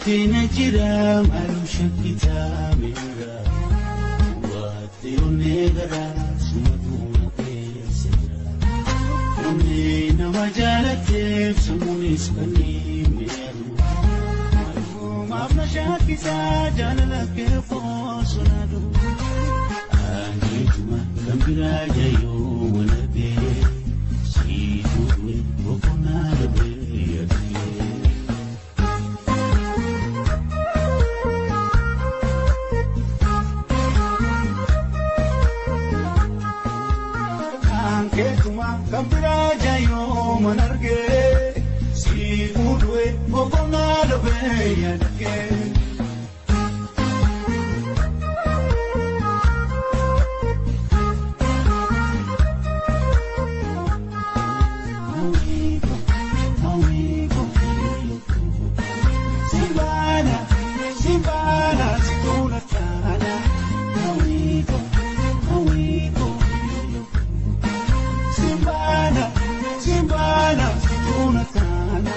Fakkina jira maalum shakkitaa miira Waatti onnee garaa sumatu na keessa jira. Onnee nama jaalatteef sammuunis kan mi'aaru. Maalumaaf na shakkisaa jaalala kee foosonadu. Angeetuma kan biraa jayyoo walabee siituu du'e boqonnaa dhabee yaadee. Angeetuma kan biraa jayyoo man argee siituu du'e boqonnaa dhabee yaadee. Simbana, simbana, situna tana. Awiko, awiko, simbana, simbana, situna tana.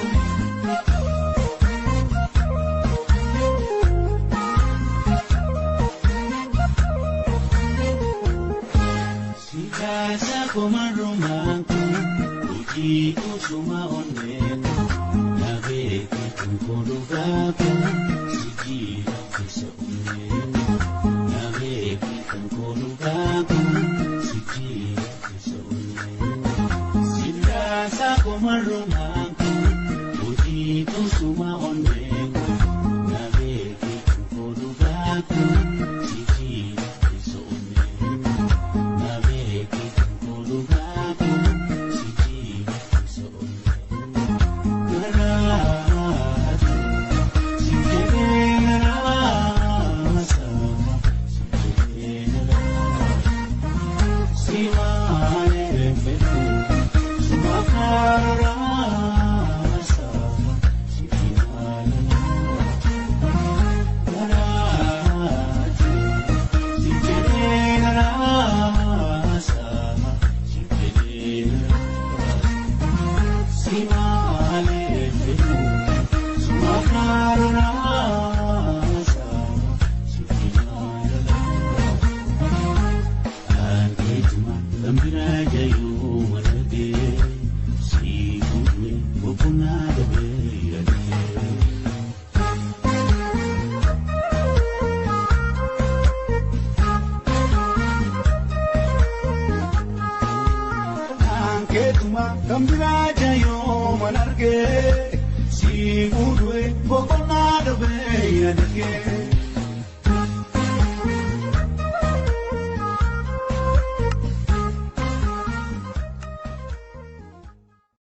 Sikasa komarumanku, uji usuma onneku, nabeki kunkorugaku, sijira kisa onneku, nabeki kunkorugaku, sijira kisa onneku. Sikasa komarumanku, uji usuma onneku, nabeki kunkorugaku, sijira kisa onneku. Nabeki kunkorugaku, sijira kisa onneku. Garaatu, sijeeraasa, sijeeraasa. Simalee fedhu, sumakarraasa, sifinaalala. Garaatu, sijeeraasa, sijeeraasa. Simalee fedhu, sumakarraasa, sifinaalala. Argeetuma kan biraa jayuu walagee siituu du'e boqonnaa dhabee yaadee. Ankeetuma kan biraa jayuu man argee siituu du'e boqonnaa dhabee yaadee.